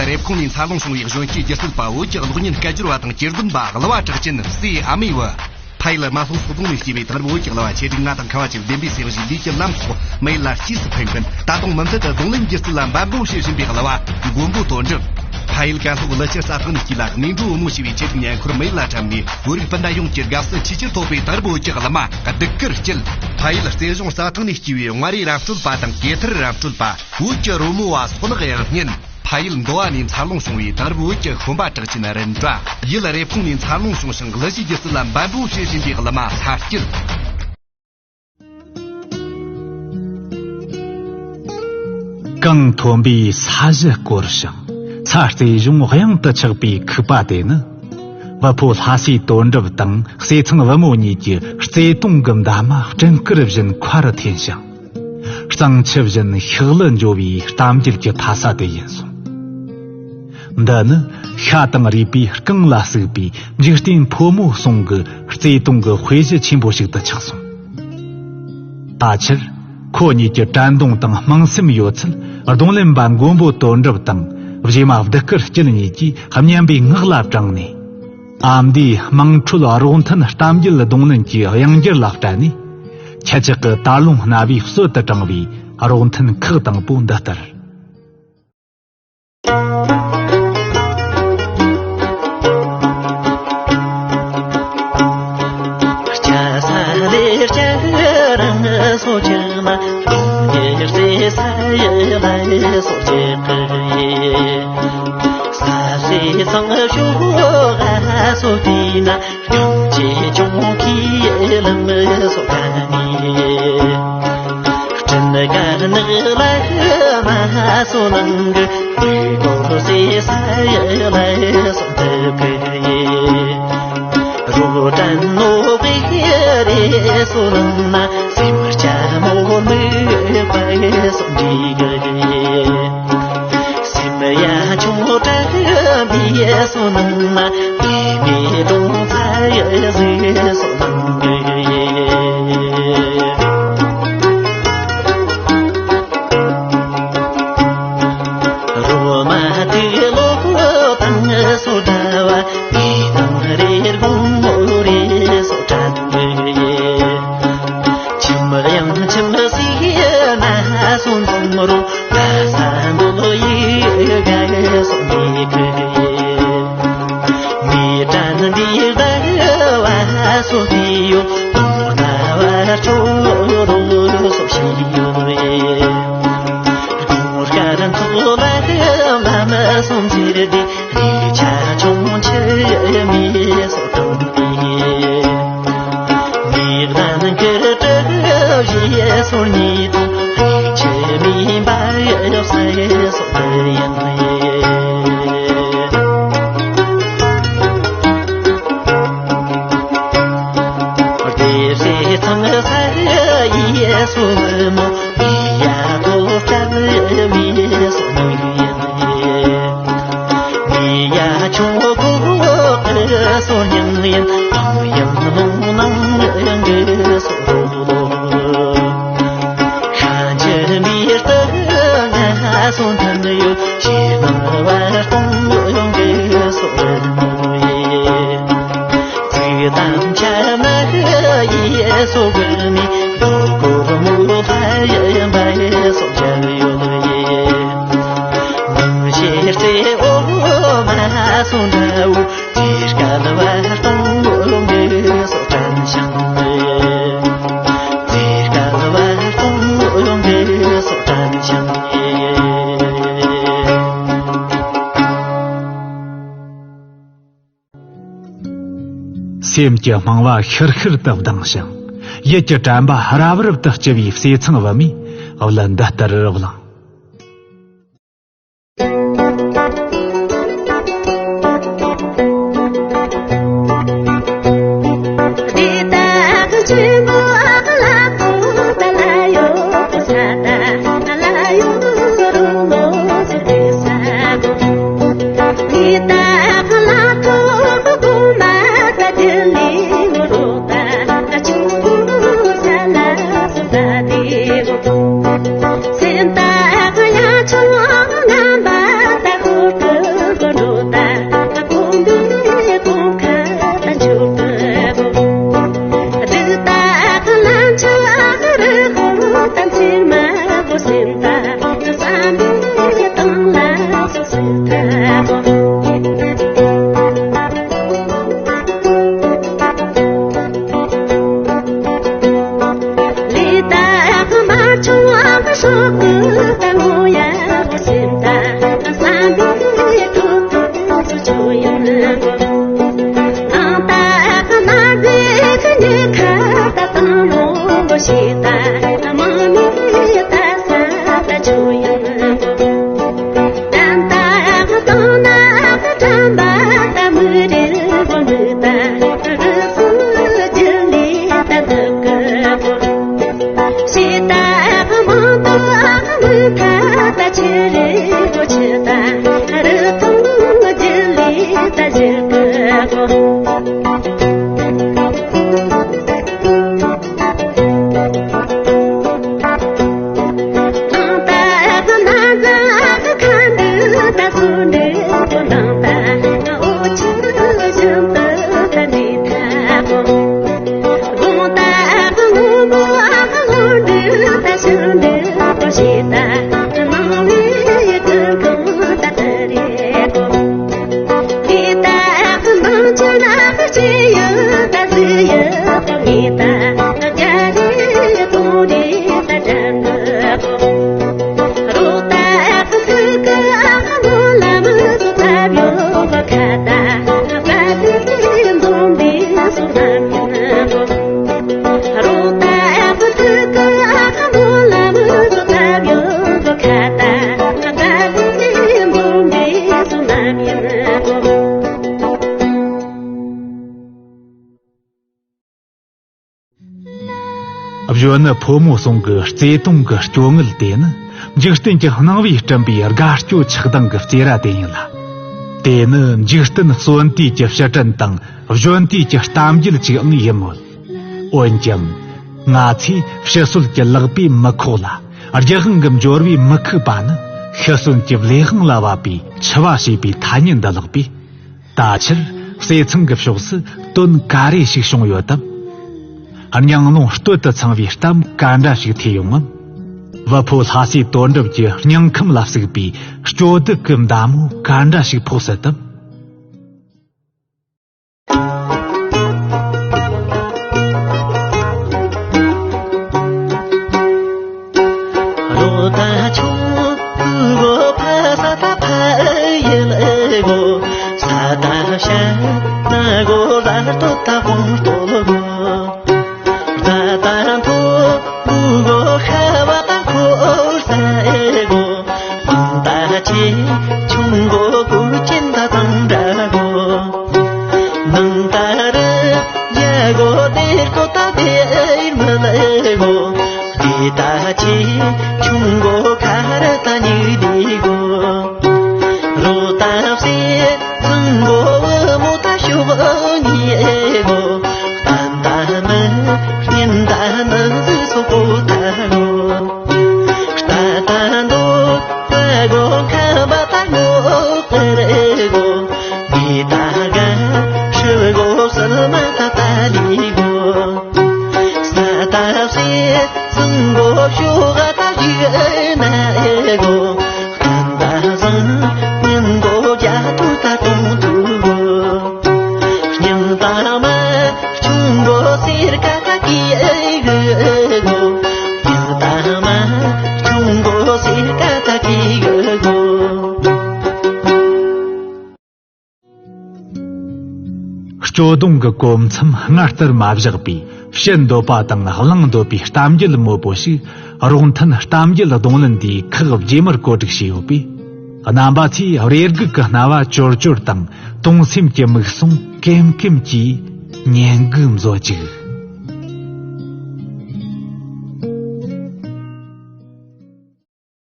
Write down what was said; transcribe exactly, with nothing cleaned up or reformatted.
རེབ་གོང་ནས་འཚར་ལོངས་བྱུང་བའི་གཞོན་སྐྱེས་སྒྱུ་རྩལ་པ་བོད་ཀྱི་གློག་བརྙན་སྐད་སྒྱུར་བ་དང་གྱེར་འདོན་པ་གླུ་བ་གྲགས་ཅན་སྲས་ཨ་མེས་བུ། ཕ་ཡུལ་རྨ་ལྷོ་སོག་རྫོང་ནས་སྐྱེས་པའི་དང་རབས་བོད་ཀྱི་གླུ་བ་ཆེ་དྲུག་ལྔ་དང་ཁ་བ་ཅན་བདེན་པའི་སྲས་བཞི་ལུས་ཀྱི་ལམ་སོགས་མི་ཡུལ་ལ་གཤིས་སུ་ཕན་མཁན། ད་དུང་མུ་མཐུད་དུ་རྡུང་ལེན་སྒྱུ་རྩལ་ལ་འབད་འབུངས་བྱེད་བཞིན་པའི་གླུ་བ་མགོན་པོ་དོན་གྲུབ། ཕ་ཡུལ་ཀན་ལྷོ་ཀླུ་ཆུ་རྩྭ་ཐང་ནས་སྐྱེས་ལ་གནས་འགྲོ་བུ་མོ་བྱས་པའི་ཆེ་དྲུག་ཉེ་འཁོར་མི་ཡུལ་ལ་འཁྲབ་ནས་བོད་རིགས་སྤུན་ཟླ་ཡོངས་ཀྱི་དགའ་བསུ་ཆེས་ཆེར་ཐོབ་པའི་དང་རབས་བོད་ཀྱི་གླུ་མ་གདུགས་དཀར་སྐྱིད། ཕ་ཡུལ་རྩེ་གཞུང་རྩྭ་ཐང་ནས་སྐྱེས་པའི་མངའ་རིས་ར་སྤྲོད་པ་དང་གེ་ཐར་ར་སྤྲོད་པ། བོད་ཀྱི་རོལ་མོ་བ་སོག་ནག་ཡང་སྙན། ཕ་ཡུལ་མདོ་བ་ནས་འཚར་ལོངས་བྱུང་བའི་དང་རབས་བོད་ཀྱི་ཤོམ་པ་གྲགས་ཅན་རིན་བཀྲ། ཡུལ་རེབ་གོང་ནས་འཚར་ལོངས་བྱུང་ཞིང་གླུ་གཞས་སྒྱུ་རྩལ་ལ་འབད་འབུངས་བྱེད་བཞིན་པའི་གླུ་མ་ས་སྐྱིད། གངས་མཐོན་པོའི་ས་གཞི་བསྐོར་ཞིང་ས་རྩེ་གཞུང་གཡང་དུ་ཆགས་པའི་ཁུག་པ་དེ་ནི། བུ་ཕོ་ལྷ་སྲས་དོན་གྲུབ་དང་སྲས་ཚང་བུ་མོ་གཉིས་ཀྱི་བརྩེ་དུང་གི་འདབ་མ་སྤྲིན་དཀར་བཞིན་མཁའ་རུ་འཐེན་ཞིང་། གཙང་ཆུ་བཞིན་ཤུགས་ལ་འཇོ་བའི་གཏམ་རྒྱུད་ཀྱི་མཐའ་ས་དེ་ཡིན་གསུངས། འདི་ནི་ཤ་དང་རུས་པའི་རྐང་ལ་ཟུག་པའི་འཇིག་རྟེན་ཕོ་མོ་ཟུང་གི་བརྩེ་དུང་གི་དཔེ་གཞི་ཆེན་པོ་ཞིག་ཏུ་ཆགས་སོང་། ད་ཕྱིར་ཁོ་གཉིས་ཀྱི་དྲན་གདུང་དང་སྨྲེང་སེམས་ཡོད་ཚད་རྡུང་ལེན་པ་མགོན་པོ་དོན་གྲུབ་དང་བཞེས་མ་གདུགས་དཀར་སྐྱིད་གཉིས་ཀྱིས་སྙན་པའི་ངག་ལ་དྲངས་ནས། ཨ་མདོའི་དམངས་ཁྲོད་རོགས་མཐུན་གཏམ་རྒྱུད་རྡུང་ལེན་གྱི་དབྱངས་འགྱུར་ལ་བསྟན་ནས། ཁྱུ་ཆག་གི་དར་ལུང་རྣ་བའི་ཟུར་དུ་དྲངས་པའི་རོགས་མཐུན་ཁག་དང་པོ་འདི་ལྟར། སེམས་ཀྱི་སྨྲང་བ་ཤུར་ཤུར་དུ་ལྡང་ཞིང་། ཡིད་ཀྱི་དྲན་པ་རབ་རིབ་ཏུ་ལྕི་བའི་བསེ་ཚང་བུ་མོས་གླུ་འདི་ལྟར་བླངས། གཞོན་ནུ་ཕོ་མོ་ཟུང་གི་བརྩེ་དུང་གི་སྐྱོ་ངལ་དེ་ནི། འཇིག་རྟེན་གྱི་སྣང་བས་བསྐྲུན་པའི་དགའ་སྐྱོ་ཆགས་སྡང་གི་རྩེ་ར་དེ་ཡིན་ལ། དེ་ནི་འཇིག་རྟེན་གསོན་དུས་ཀྱི་ཕྱི་དྲན་དང་གཞོན་དུས་ཀྱི་གཏམ་རྒྱུད་ཅིག་ཨང་ཡིན་མོད། འོན་ཀྱང་། ང་ཚོས་ཕྱི་སྲོལ་གྱི་ལག་པས་མི་ཁོག་ལ། རྒྱུ་དབང་གི་འབྱོར་བས་མི་ཁུག་པ་ནི། ཤི་གསོན་གྱི་ལས་དབང་ལ་བབ་པའི་འཆི་བ་ཞེས་པའི་ཐ་སྙད་འདི་ལགས་པས། ད་ཕྱིར་བསེ་ཚང་གི་ཕྱོགས་སུ་དོན་ག་རེ་ཞིག་བྱུང་ཡོད་དམ། སྙིང་རླུང་སྟོད་དུ་འཚང་བའི་གཏམ་ག་འདྲ་ཞིག་ཐོས་ཡོང་ངམ། བུ་ཕོ་ལྷ་སྲས་དོན་གྲུབ་ཀྱི་སྙིང་ཁམས་ལ་ཟུག་པའི་སྐྱོ་སྡུག་གི་མདའ་མོ་ག་འདྲ་ཞིག་ཕོག་སྲིད་དམ། སྐྱོ་གདུང་གི་གོ་མཚམས་སྔར་ལྟར་མ་བཞག་པའི་བཤད་འདོད་པ་དང་གླེང་འདོད་པའི་གཏམ་རྒྱུད་མོད་པོ་ཞིག་རོགས་མཐུན་གཏམ་རྒྱུད་རྡུང་ལེན་འདིའི་ཁག་རྗེས་མར་བཀོད་སྒྲིག་བྱས་ཡོད་པས། རྣམ་པ་ཚོས་རེ་སྒུག་གི་རྣ་བ་ཅོར་ཅོར་དང་དུང་སེམས་ཀྱི་མིག་ཟུང་ཀེམ་ཀེམ་གྱིས་ཉན་གི་མཛོད་ཅིག།